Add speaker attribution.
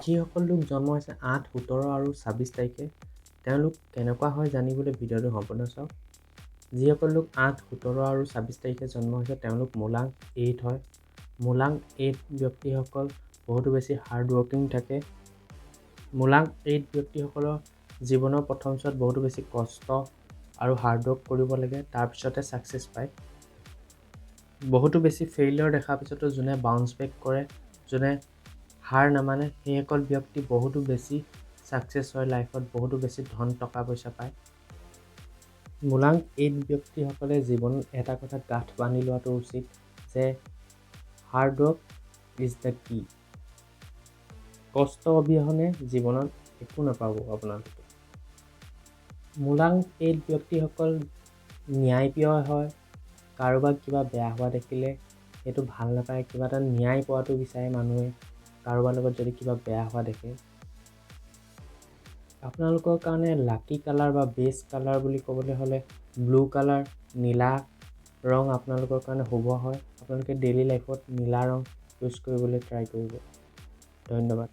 Speaker 1: যিসকল লোক জন্ম হৈছে 8, 17 আৰু 26 তাৰিখে, তেওঁলোক কেনেকুৱা হয় জানিবলৈ ভিডিঅ'টো সম্পূৰ্ণ চাওক। যিসকল লোক 8, 17 আৰু 26 তাৰিখে জন্ম হৈছে, তেওঁলোক মূলাংক 8 হয়। মূলাংক 8 ব্যক্তিসকল বহুতো বেছি হাৰ্ড ৱৰ্কিং থাকে। মূলাংক 8 ব্যক্তিসকলৰ জীৱনৰ প্ৰথমছোৱাত বহুতো বেছি কষ্ট আৰু হাৰ্ড ৱৰ্ক কৰিব লাগে, তাৰপিছতে ছাকচেছ পায়। বহুতো বেছি ফেইলিয়ৰ দেখাৰ পিছতো যোনে বাউন্স বেক কৰে, যোনে হাৰ নামানে, সেইসকল ব্যক্তি বহুতো বেছি ছাকচেছ হয় লাইফত, বহুতো বেছি ধন টকা পইচা পায়। মূলাংক 8 ব্যক্তিসকলে জীৱনত এটা কথা গাঁঠ বান্ধি লোৱাটো উচিত যে hard work is the key। কষ্ট অবিহনে জীৱনত একো নাপাব আপোনালোকে। মূলাংক 8 ব্যক্তিসকল ন্যায়প্ৰিয় হয়। কাৰোবাক কিবা বেয়া হোৱা দেখিলে সেইটো ভাল নাপায়, কিবা এটা ন্যায় পোৱাটো বিচাৰে মানুহে, কাৰোবাৰ লগত যদি কিবা বেয়া হোৱা দেখে। আপোনালোকৰ কাৰণে লাকি কালাৰ বা বেষ্ট কালাৰ বুলি ক'বলৈ হ'লে ব্লু কালাৰ, নীলা ৰং আপোনালোকৰ কাৰণে শুভ হয়। আপোনালোকে ডেইলি লাইফত নীলা ৰং ইউজ কৰিবলৈ ট্ৰাই কৰিব। ধন্যবাদ।